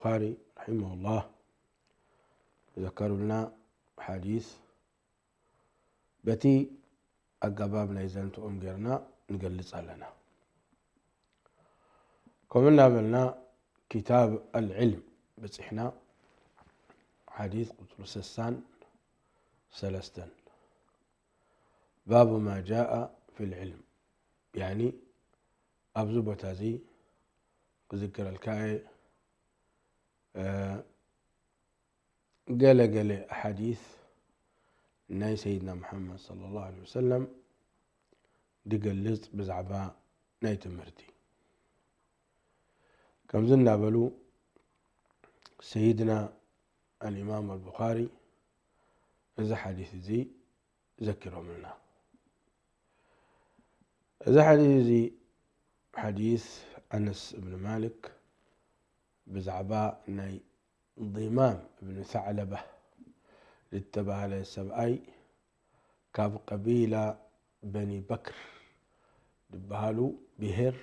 ቡኻሪ ረሒመሁላህ ዘከሩልና ሓዲስ በቲ ኣገባብ ናይ ዘንትኦም ጌርና ንገልጽ ኣለና። ከምኡ እናበልና ኪታብ ኣልዕልም በጺሕና፣ ሓዲስ ቁጽሪ ስሳን ሰለስተን። ባቡ ማ ጃአ ፊል ዕልም፣ ያኒ ኣብዚ ቦታ እዚ ክዝክረልካ እየ። እ፣ ገለ ገለ ኣሓዲስ ናይ ሰይድና ሙሓመድ ሰለላሁ ዐለይሂ ወሰለም ዝገልጽ ብዛዕባ ናይ ትምህርቲ። ከምዚ እናበሉ ሰይድና ኣልኢማም ኣልቡኻሪ እዚ ሓዲስ እዚ ዘኪሮምልና። እዚ ሓዲስ እዚ ሓዲስ ኣነስ እብን ማሊክ ብዛዕባ ናይ ዲማም እብን ሰዕለባ ዝተባህለ ሰብኣይ ካብ ቀቢላ በኒ በክር ዝበሃሉ ብሄር፣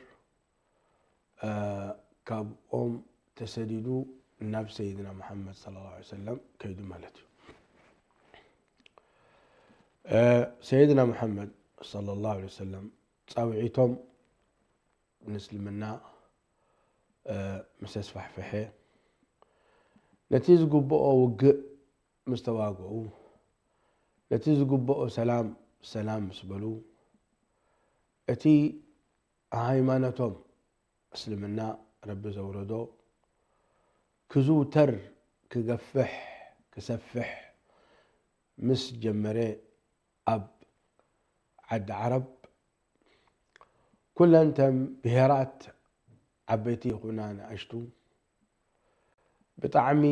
እ፣ ካብኦም ተሰዲዱ ናብ ሰይድና ሙሓመድ ሰለላሁ ዐለይሂ ወሰለም ከይዱ ማለት እዩ። እ፣ ሰይድና ሙሓመድ ሰለላሁ ዐለይሂ ወሰለም ጻውዒቶም ንእስልምና፣ እ፣ ምስ ኣስፋሕፈሐ፣ ነቲ ዝግብኦ ውግእ ምስ ተዋግኡ፣ ነቲ ዝግብኦ ሰላም ሰላም ምስ በሉ፣ እቲ ሃይማኖቶም እስልምና ረቢ ዘውረዶ ክዝውተር፣ ክገፍሕ፣ ክሰፍሕ ምስ ጀመረ፣ ኣብ ዓዲ ዓረብ ኩለን ተን ብሄራት ዓበይቲ ይኹና ንኣሽቱ ብጣዕሚ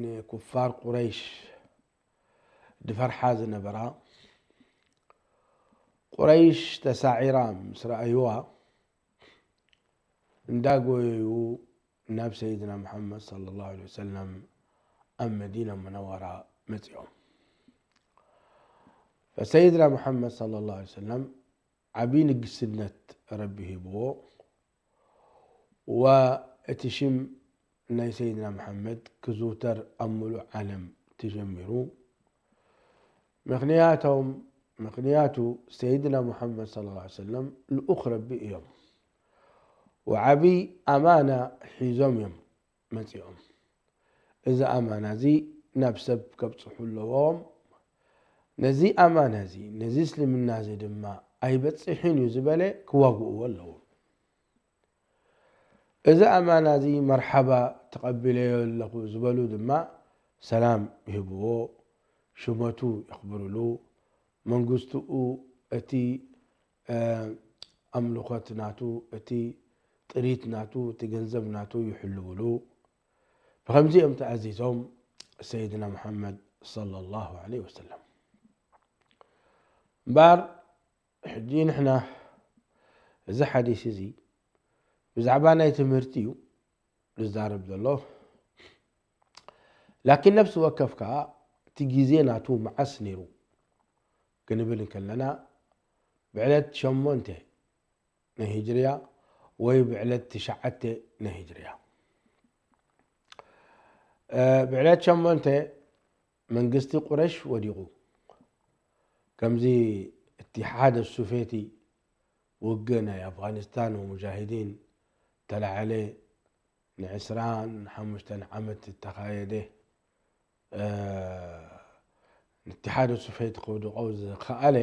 ንኩፋር ቁረይሽ ድፈርሓ ዝነበራ፣ ቁረይሽ ተሳዒራ ምስ ረኣይዋ፣ እንዳጎየዩ ናብ ሰይድና ሙሓመድ ሰለላሁ ዐለይሂ ወሰለም ኣብ መዲና ሙነወራ መጺኦም። ፈሰይድና ሙሓመድ ሰለላሁ ዐለይሂ ወሰለም ዓቢ ንግስነት ረቢ ሂብዎ፣ ወእቲ ሽም ናይ ሰይድና መሓመድ ክዝውተር ኣብ ምሉእ ዓለም ተጀሚሩ። ምኽንያቶም፣ ምኽንያቱ ሰይድና ሙሓመድ ሰለላሁ ዐለይሂ ወሰለም ልኡኽ ረቢ እዮም። ወዓቢ ኣማና ሒዞም እዮም መጺኦም። እዚ ኣማና እዚ ናብ ሰብ ከብጽሑ ኣለዎም። ነዚ ኣማና እዚ፣ ነዚ እስልምና እዚ ድማ ኣይበጽሕን እዩ ዝበለ ክዋግእዎ ኣለዎም። እዚ ኣማና እዚ መርሓባ ተቐቢለዮ ኣለኹ ዝበሉ ድማ ሰላም ይህብዎ፣ ሽመቱ የኽብርሉ፣ መንግስትኡ እቲ፣ እ፣ ኣምልኾት ናቱ፣ እቲ ጥሪት ናቱ፣ እቲ ገንዘብ ናቱ ይሕልውሉ። ብኸምዚ እዮም ተኣዚዞም ሰይድና ሙሓመድ ሰለላሁ ዐለይሂ ወሰለም። እምበኣር ሕጂ ንሕና እዚ ሓዲስ እዚ ብዛዕባ ናይ ትምህርቲ እዩ ዝዛረብ ዘሎ። ላኪን ነፍሲ ወከፍ ከኣ እቲ ግዜ ናቱ መዓስ ነይሩ ክንብል እንከለና፣ ብዕለት ሸሞንተ ናይ ሂጅርያ ወይ ብዕለት ትሽዓተ ናይ ሂጅርያ። እ፣ ብዕለት ሸሞንተ መንግስቲ ቁረሽ ወዲቑ። ከምዚ እቲሓድ ሱፌቲ ውግእ ናይ ኣፍጋኒስታን ወሙጃሂዲን ተላዓለ፣ ንዕስራን ሓሙሽተን ዓመት እተኻየደ፣ እ፣ ንእቲሓድ ሱፌቲ ከውድቖ ዝኸኣለ፣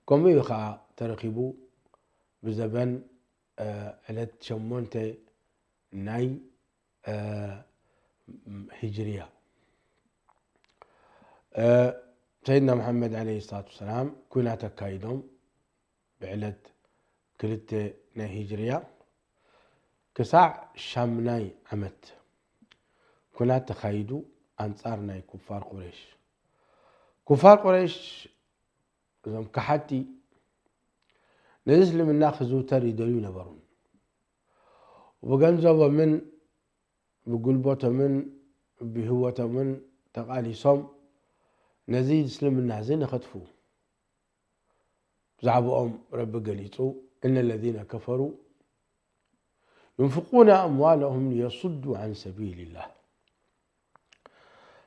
ከምኡ እዩ ኸዓ ተረኺቡ ብዘበን፣ እ፣ ዕለት ሸሞንተ ናይ፣ እ፣ ሂጅርያ። እ፣ ሰይድና መሓመድ ዓለይሂ ሰላቱ ወሰላም ኲናት ኣካይዶም ብዕለት ክልተ ናይ ሂጅርያ ክሳዕ ሻምናይ ዓመት ኲናት ተኻይዱ ኣንጻር ናይ ኩፋር ቁረይሽ። ኩፋር ቁረይሽ እዞም ከሓድቲ ነዚ እስልምና ክዝውተር ይደልዩ ነበሩን። ብገንዘቦምን ብጉልበቶምን ብህይወቶምን ተቓሊሶም ነዚ እስልምና እዚ ንኸጥፍኡ። ብዛዕባኦም ረቢ ገሊጹ፣ እነ ለዚነ ከፈሩ ينفقون أموالهم ليصدوا عن سبيل الله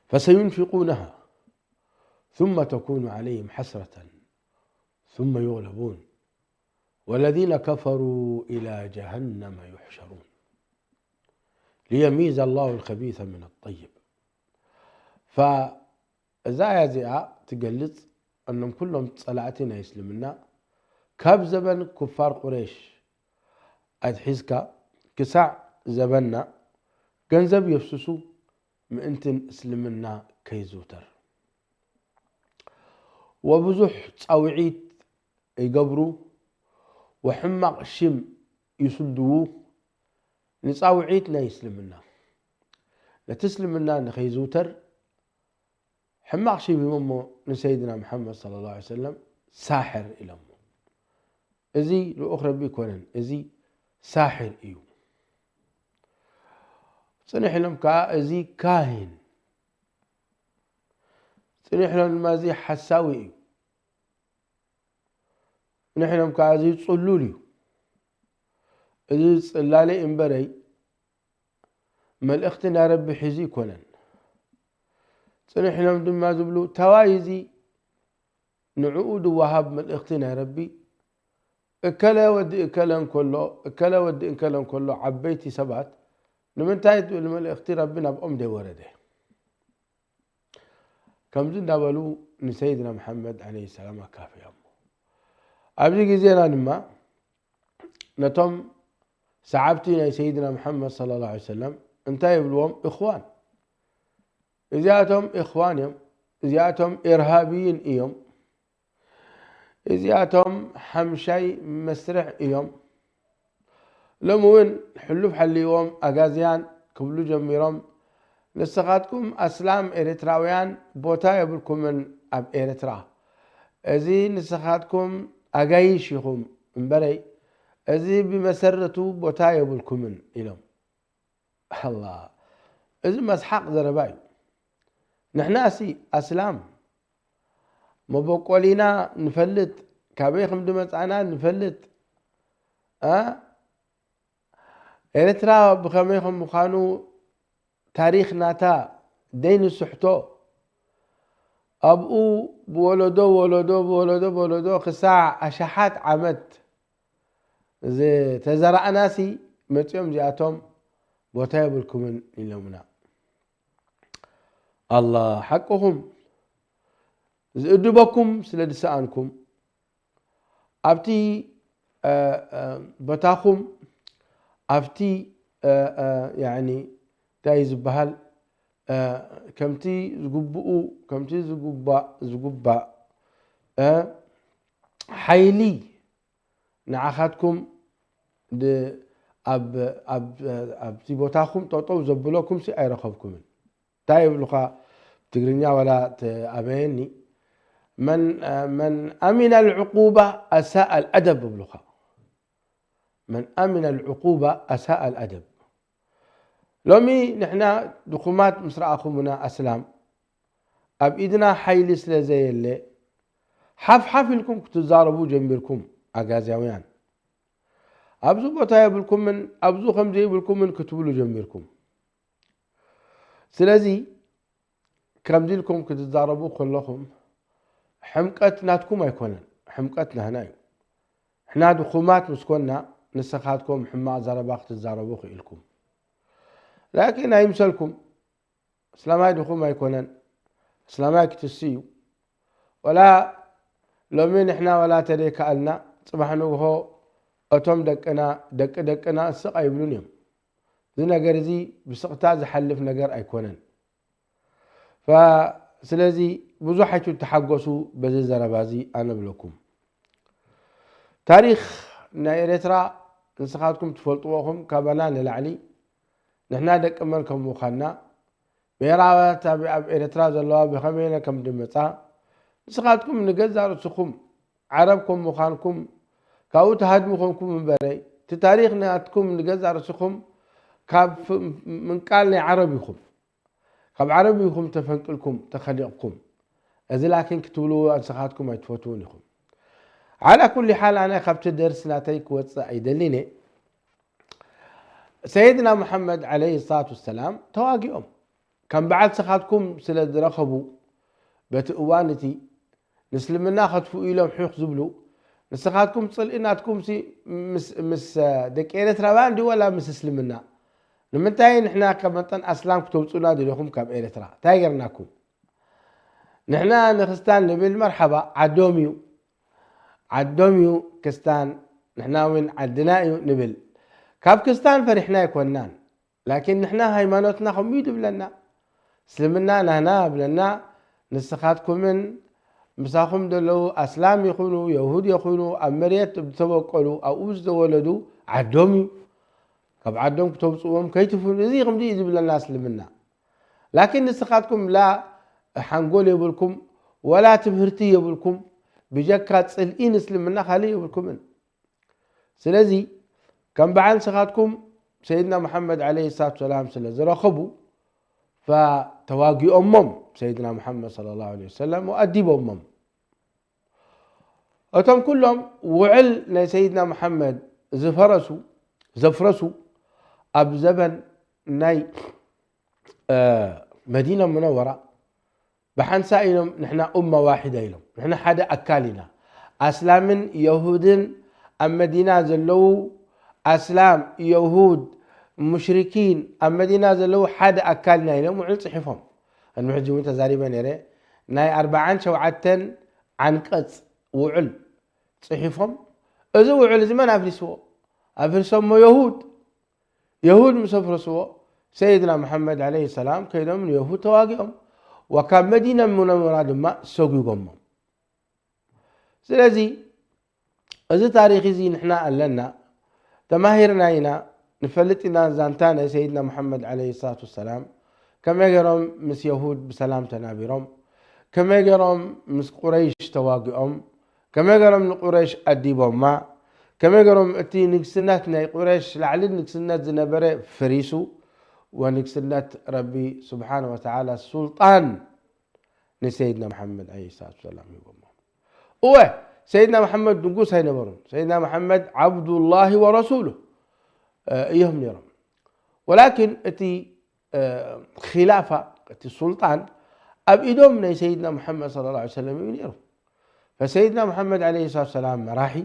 فسينفقونها ثم تكون عليهم حسرة ثم يغلبون والذين كفروا إلى جهنم يحشرون ليميز الله الخبيث من الطيب. فإذا يا زيا تقلت أنهم كلهم صلاتي نايسلمنا كاب زبن كفار قريش أتحيزك كسع زبننا ገንዘብ የፍስሱ ምእንትን እስልምና ከይዝውተር። ወብዙሕ ጻውዒት ይገብሩ፣ ወሕማቕ ሽም ይስድዉ ንጻውዒት ናይ እስልምና። ነቲ እስልምና ንኸይዝውተር ሕማቕ ሽም ሂቦሞ ንሰይድና መሓመድ ሰለላሁ ዐለይሂ ወሰለም ሳሕር ኢሎሞ። እዚ ልኡኽ ረቢ ኣይኮነን፣ እዚ ሳሕር እዩ። ጽንሕ ኢሎም ከኣ እዚ ካህን፣ ጽንሕ ኢሎም ድማ እዚ ሓሳዊ እዩ። ጽንሕ ኢሎም ከኣ እዚ ጽሉል እዩ። እዚ ጽላለ እምበረይ መልእኽቲ ናይ ረቢ ሒዙ ኣይኮነን። ጽንሕ ኢሎም ድማ ዝብሉ፣ ተዋይ እዚ ንዕኡ ዝወሃብ መልእኽቲ ናይ ረቢ፣ እከለ ወዲ እከለ እንከሎ፣ እከለ ወዲ እንከለ እንከሎ፣ ዓበይቲ ሰባት ንምንታይ ትብል መልእኽቲ ረቢ ናብኦም ዘይወረደ? ከምዚ እንዳበሉ ንሰይድና መሓመድ ዓለይሂ ሰላም ኣካፍያሞ። ኣብዚ ግዜና ድማ ነቶም ሰዓብቲ ናይ ሰይድና መሓመድ ሰለላሁ ዐለይሂ ወሰለም እንታይ ይብልዎም? እኽዋን። እዚኣቶም እኽዋን እዮም። እዚኣቶም ኢርሃብይን እዮም። እዚኣቶም ሓምሻይ መስርዕ እዮም። ሎሚ እውን ሕሉፍ ሓልይዎም ኣጋዝያን ክብሉ ጀሚሮም፣ ንስኻትኩም ኣስላም ኤርትራውያን ቦታ የብልኩምን ኣብ ኤርትራ። እዚ ንስኻትኩም ኣጋይሽ ኢኹም እምበረይ፣ እዚ ብመሰረቱ ቦታ የብልኩምን ኢሎም። ኣላ፣ እዚ መስሓቕ ዘረባ እዩ። ንሕናሲ ኣስላም መበቆሊና ንፈልጥ፣ ካበይ ከም ዝመጻና ንፈልጥ። እ? ኤርትራ ብኸመይ ከም ምዃኑ ታሪኽ ናታ ደይንስሕቶ። ኣብኡ ብወለዶ ወለዶ፣ ብወለዶ ብወለዶ ክሳዕ ኣሽሓት ዓመት ዝተዘራእናሲ መጺኦም እዚኣቶም ቦታ የብልኩምን ኢሎምና። ኣላ ሓቅኹም ዝእድበኩም ስለ ዝሰኣንኩም ኣብቲ፣ እ፣ እ፣ ቦታኹም ኣብቲ፣ እ፣ እ፣ ያዕኒ እንታይ ዝበሃል፣ እ፣ ከምቲ ዝግብኡ፣ ከምቲ ዝግባእ፣ ዝግባእ፣ እ፣ ሓይሊ ንዓኻትኩም ድ-፣ ኣብ፣ ኣብ፣ ኣብቲ ቦታኹም ጠጠው ዘብለኩምሲ ኣይረኸብኩምን። እንታይ ይብሉኻ? ትግርኛ ዋላ ተኣበየኒ። መን፣ መን ኣሚነ ልዕቁባ ኣሳእ ኣልኣደብ ይብሉኻ። መን ኣሚነ ልዕቁባ ኣሳእ ኣልኣደብ። ሎሚ ንሕና ድኹማት ምስ ረኣኹምና ኣስላም፣ ኣብ ኢድና ሓይሊ ስለ ዘየለ፣ ሓፍ ሓፍ ኢልኩም ክትዛረቡ ጀሚርኩም ኣጋዝያውያን። ኣብዚ ቦታ የብልኩምን፣ ኣብዚ ከም ዘይብልኩምን ክትብሉ ጀሚርኩም። ስለዚ ከምዚ ኢልኩም ክትዛረቡ ከለኹም ሕምቀት ናትኩም ኣይኮነን፣ ሕምቀት ናህና እዩ። ንሕና ድኹማት ምስ ኮና ንስኻትኩም ሕማቕ ዘረባ ክትዛረቡ ክኢልኩም። ላኪን ኣይምሰልኩም፣ እስላማይ ድኹም ኣይኮነን፣ እስላማይ ክትሲ እዩ። ወላ ሎሚ ንሕና ወላ ተደይከኣልና፣ ጽባሕ ንግሆ እቶም ደቅና፣ ደቂ ደቅና ስቕ ኣይብሉን እዮም። እዚ ነገር እዚ ብስቕታ ዝሓልፍ ነገር ኣይኮነን። ፋ-፣ ስለዚ ብዙሕ ኣይትተሓጎሱ በዚ ዘረባ እዚ ኣነ እብለኩም። ታሪኽ ናይ ኤርትራ ንስኻትኩም ትፈልጥዎ ኢኹም፣ ካባና ንላዕሊ ንሕና ደቂ መን ከም ምዃንና፣ ብሄራውያን ኣብ፣ ኣብ ኤርትራ ዘለዋ ብኸመይ ኢለን ከም ዝመጻ፣ ንስኻትኩም ንገዛእ ርእስኹም ዓረብ ከም ምዃንኩም ካብኡ ትሃድሙ ኮንኩም እምበረይ፣ እቲ ታሪኽ ናትኩም ንገዛእ ርእስኹም ካብ ፍ-፣ ምንቃል ናይ ዓረብ ኢኹም። ካብ ዓረብ ኢኹም ተፈንቂልኩም፣ ተኸሊቕኩም። እዚ ላኪን ክትብልዎ ንስኻትኩም ኣይትፈትዉን ኢኹም። ዓላ ኩሊ ሓል፣ ኣነ ካብቲ ደርሲ ናተይ ክወጽእ ኣይደልን እየ። ሰይድና ሙሓመድ ዓለይሂ ሰላቱ ወሰላም ተዋጊኦም። ከም በዓል ንስኻትኩም ስለ ዝረኸቡ፣ በቲ እዋን እቲ ንእስልምና ከጥፍኡ ኢሎም ሑኽ ዝብሉ፣ ንስኻትኩም ጽልኢ ናትኩም ሲ ምስ፣ ምስ ደቂ ኤርትራውያን ድዩ ዋላ ምስ እስልምና? ንምንታይ ንሕና ከም መጠን ኣስላም ክተውጽኡና ደሊኹም ካብ ኤርትራ? እንታይ ገርናኩም? ንሕና ንክስታን ንብል መርሓባ፣ ዓዶም እዩ። ዓዶም እዩ ክስታን፣ ንሕና እውን ዓድና እዩ ንብል። ካብ ክስታን ፈሪሕና ኣይኮንናን። ላኪን ንሕና ሃይማኖትና ከምኡ እዩ ዝብለና። እስልምና ናህና ብለና፣ ንስኻትኩምን ምሳኹም ዘለዉ ኣስላም ይኹኑ፣ የሁድ ይኹኑ፣ ኣብ መሬት ዝተበቀሉ፣ ኣብኡ ዝተወለዱ ዓዶም እዩ። ካብ ዓዶም ክተውፅዎም ከይትፍኑ፣ እዚ ከምዚ እዩ ዝብለና እስልምና። ላኪን ንስኻትኩም ላ ሓንጎል የብልኩም፣ ወላ ትምህርቲ የብልኩም፣ ብጀካ ጽልኢ ንእስልምና ካልእ የብልኩምን። ስለዚ ከም በዓል ንስኻትኩም ሰይድና መሓመድ ዓለይሂ ሰላቱ ሰላም ስለ ዝረኸቡ፣ ፈተዋጊኦሞም ሰይድና መሓመድ ሰለላሁ ዐለይሂ ወሰለም ወኣዲቦሞም። እቶም ኩሎም ውዕል ናይ ሰይድና መሓመድ ዝፈረሱ፣ ዘፍረሱ ኣብ ዘበን ናይ፣ እ፣ መዲና ሙነወራ ብሓንሳ ኢሎም፣ ንሕና ኡማ ዋሒዳ ኢሎም፣ ንሕና ሓደ ኣካል ኢና። ኣስላምን የሁድን ኣብ መዲና ዘለዉ፣ ኣስላም፣ የሁድ፣ ሙሽሪኪን ኣብ መዲና ዘለዉ ሓደ ኣካል ኢና ኢሎም ውዕል ጽሒፎም። ቅድሚ ሕጂ እውን ተዛሪበ ነይረ። ናይ ኣርብዓን ሸውዓተን ዓንቀጽ ውዕል ጽሒፎም። እዚ ውዕል እዚ መን ኣፍሪስዎ? ኣፍሪሶሞ የሁድ። የሁድ ምስ ኣፍረስዎ፣ ሰይድና መሓመድ ዓለይሂ ሰላም ከይዶም ንየሁድ ተዋጊኦም፣ ወካብ መዲና ሙነወራ ድማ ሰጒጎሞም። ስለዚ እዚ ታሪኽ እዚ ንሕና ኣለና፣ ተማሂርና ኢና፣ ንፈልጥ ኢና ዛንታ ናይ ሰይድና መሓመድ ዓለይሂ ሰላቱ ወሰላም፣ ከመይ ገይሮም ምስ የሁድ ብሰላም ተናቢሮም፣ ከመይ ገይሮም ምስ ቁረይሽ ተዋጊኦም፣ ከመይ ገይሮም ንቁረይሽ ኣዲቦማ፣ ከመይ ገይሮም እቲ ንግስነት ናይ ቁረይሽ ላዕሊ ንግስነት ዝነበረ ፈሪሱ፣ ወንግስነት ረቢ ስብሓነ ወተዓላ ሱልጣን ንሰይድና መሓመድ ዓለይሂ ሰላቱ ሰላም ሂቦሞ። እወ፣ ሰይድና መሓመድ ንጉስ ኣይነበሩን። ሰይድና መሓመድ ዓብዱላሂ ወረሱሉ፣ እ፣ እዮም ነይሮም። ወላኪን እቲ፣ እ፣ ኺላፋ፣ እቲ ሱልጣን ኣብ ኢዶም ናይ ሰይድና መሓመድ ሰለላሁ ዐለይሂ ወሰለም እዩ ነይሩ። ፈሰይድና መሓመድ ዓለይሂ ሰላቱ ሰላም መራሒ፣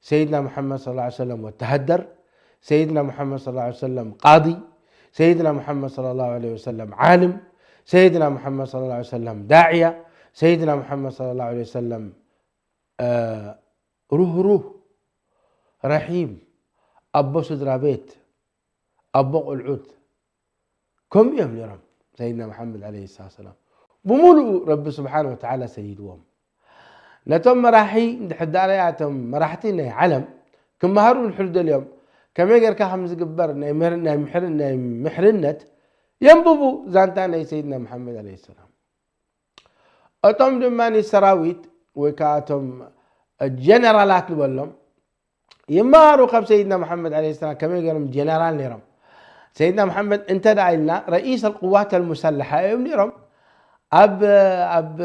ሰይድና መሓመድ ሰለላሁ ዐለይሂ ወሰለም ወተሃደር፣ ሰይድና መሓመድ ሰለላሁ ዐለይሂ ወሰለም ቃዲ፣ ሰይድና መሓመድ ሰለላሁ ዐለይሂ ወሰለም ዓልም፣ ሰይድና መሓመድ ሰለላሁ ዐለይሂ ወሰለም ዳዕያ፣ ሰይድና መሓመድ ሰለላሁ ዐለይሂ ወሰለም፣ እ፣ ሩህሩህ፣ ረሒም፣ ኣቦ ስድራ ቤት፣ ኣቦ ቆልዑት፣ ከምኡ እዮም ነይሮም። ሰይድና መሓመድ ዓለይሂ ሰላቱ ሰላም ብምሉኡ ረቢ ስብሓነ ወተዓላ ሰይድዎም። ነቶም መራሒ እንድሕር ደኣ ርኣያ፣ እቶም መራሕቲ ናይ ዓለም ክመሃሩ እንድሕር ደልዮም፣ ከመይ ጌርካ ከም ዝግበር ናይ ምህር-፣ ናይ ምሕር-፣ ናይ ምሕርነት የንብቡ ዛንታ ናይ ሰይድና መሓመድ ዓለይሂ ሰላም። እቶም ድማ ሰራዊት ወይ ከዓ እቶም ጀነራላት ንበሎም ይመሃሩ ካብ ሰይድና መሓመድ ዓለይሂ ሰላም ከመይ ገይሮም ጀነራል ነይሮም። ሰይድና መሓመድ እንተ ደኣ ኢልና ረኢስ ኣልቁዋት ኣልሙሰለሓ እዮም ነይሮም። ኣብ፣ ኣብ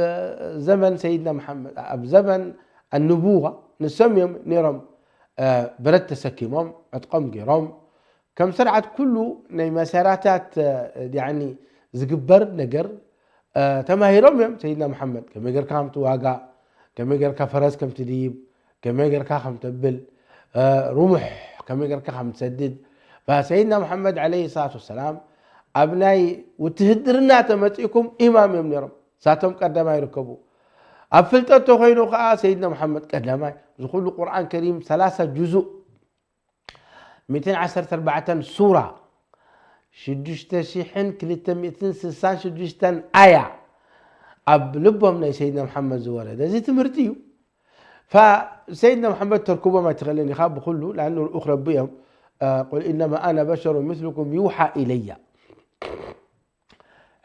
ዘመን ሰይድና መሓመድ፣ ኣብ ዘመን ኣንቡዋ ንሶም እዮም ነይሮም፣ እ፣ ብረት ተሰኪሞም፣ ዕጥቆም ገይሮም፣ ከም ስርዓት ኩሉ ናይ መሳርያታት፣ እ፣ ያኒ ዝግበር ነገር፣ እ፣ ተማሂሮም እዮም። ሰይድና መሓመድ ከመይ ጌርካ ከም ትዋጋእ፣ ከመይ ጌርካ ፈረስ ከም ትድይብ፣ ከመይ ጌርካ ከም ተብል፣ እ፣ ሩሙሕ ከመይ ጌርካ ከም ትሰድድ። ፈሰይድና መሓመድ ዓለይሂ ሰላቱ ወሰላም ኣብ ናይ ውትህድርና ተመጺእኩም ኢማም እዮም ነይሮም። ሳቶም ቀዳማይ ይርከቡ። ኣብ ፍልጠት ተኾይኑ ከኣ ሰይድና መሓመድ ቀዳማይ። እዚ ኩሉ ቁርኣን ከሪም ሰላሳ ጁዙእ፣ ሚእትን ዓሰርተ ኣርባዕተን ሱራ፣ ሽዱሽተ ሽሕን ክልተ ሚእትን ስሳን ሽዱሽተን ኣያ ኣብ ልቦም ናይ ሰይድና መሓመድ ዝወረደ እዚ ትምህርቲ እዩ። ፈሰይድና መሓመድ ተርክቦም ኣይትኽእልን ኢኻ ብኹሉ፣ ለኣኑ ልኡኽ ረቢ እዮም። እ፣ ቁል ኢነማ ኣነ በሸሩ ምስልኩም ዩሓ ኢለያ።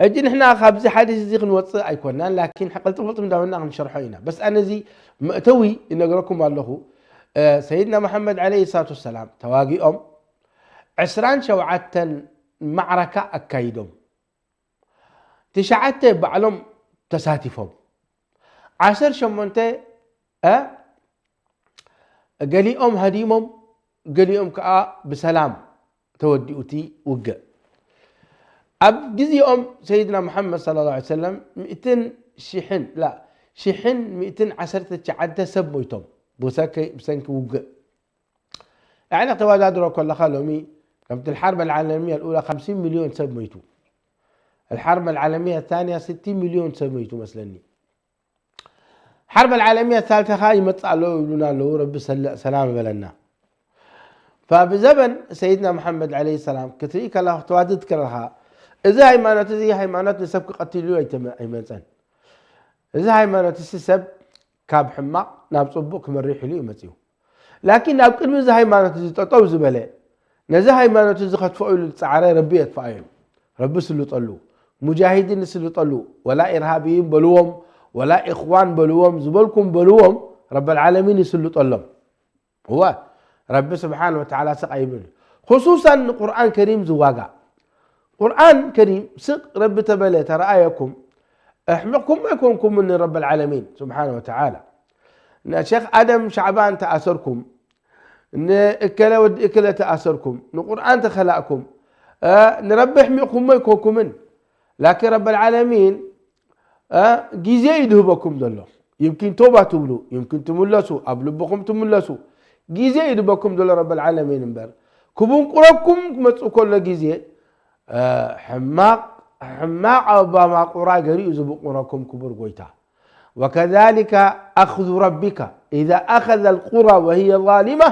ሕጂ ንሕና ካብዚ ሓዲስ እዚ ክንወፅእ ኣይኮናን፣ ላኪን ቅልጥም ቅልጥም እንዳበልና ክንሸርሖ ኢና። በስ ኣነ እዚ መእተዊ ይነግረኩም ኣለኹ። እ፣ ሰይድና መሓመድ ዓለይሂ ሰላቱ ወሰላም ተዋጊኦም ዕስራን ሸውዓተን ማዕረካ ኣካይዶም። ትሽዓተ ባዕሎም ተሳቲፎም። ዓሰርተ ሸሞንተ፣ እ፣ ገሊኦም ሃዲሞም፣ ገሊኦም ከኣ ብሰላም ተወዲኡ እቲ ውግእ። ኣብ ግዜኦም ሰይድና ሙሓመድ ሰለላሁ ዐለይሂ ወሰለም ሚእትን ሽሕን፣ ላ፣ ሽሕን ሚእትን ዓሰርተ ትሽዓተ ሰብ ሞይቶም ብሰንኪ፣ ብሰንኪ ውግእ። ያዕኒ፣ ከተወዳድሮ ከለኻ ሎሚ ከምቲ الحرب العالمية الأولى خمسين ሚልዮን ሰብ ሞይቱ። الحرب العالمية الثانية ستين ሚልዮን ሰብ ሞይቱ መስለኒ። حرب العالمية الثالثة ኸዓ ይመጽእ ኣሎ ይብሉና ኣለዉ። ረቢ ሰለ-፣ ሰላም ይበለና። فብዘበን ሰይድና መሓመድ ዓለይሂ ሰላም ክትርኢ ከለኻ፣ ክትዋድድ ከለኻ፣ እዚ ሃይማኖት እዚ ሃይማኖት ንሰብ ክቐትል ኢሉ ኣይተመ-፣ ኣይመጸን። እዚ ሃይማኖት እዚ ሰብ ካብ ሕማቕ ናብ ጽቡቕ ክመርሕ ኢሉ እዩ መጺኡ። ላኪን ኣብ ቅድሚ እዚ ሃይማኖት እዚ ጠጠው ዝበለ፣ ነዚ ሃይማኖት እዚ ከጥፍኦ ኢሉ ዝጸዓረ ረቢ የጥፍኣዮ። ረቢ ስልጠሉ፣ ሙጃሂዲን ስልጠሉ፣ ወላ ኢርሃብይን በልዎም፣ ወላ ኢኽዋን በልዎም፣ ዝበልኩም በልዎም፣ ረበል ዓለሚን ይስልጠሎም። እወ፣ ረቢ ስብሓን ወተዓላ ስቕ ኣይብል። ኹሱሳን ንቁርኣን ከሪም ዝዋጋእ። ቁርኣን ከሪም ስቕ ረቢ ተበለ ተረኣየኩም፣ ኣሕሚቕኩም ኣይኮንኩምን ንረበል ዓለሚን ስብሓን ወተዓላ። ንሸኽ ኣደም ሻዕባን ተኣሰርኩም፣ ንእከለ ወዲ እከለ ተኣሰርኩም፣ ንቁርኣን ተኸላእኩም፣ እ፣ ንረቢ ኣሕሚቕኩሞ ኣይኮንኩምን። ላኪን ረበል ዓለሚን እ፣ ግዜ እዩ ድህበኩም ዘሎ። ይምኪን ቶባ ትብሉ፣ ይምኪን ትምለሱ፣ ኣብ ልብኹም ትምለሱ። ግዜ እዩ ድህበኩም ዘሎ ረበል ዓለሚን እምበር፣ ክቡንቁረኩም ክመጽእ ከሎ ግዜ፣ እ፣ ሕማቕ፣ ሕማቕ ኣባማቁራ ገይሩ እዩ ዝብቁረኩም ክቡር ጎይታ። وكذلك أخذ ربك إذا أخذ القرى وهي ظالمة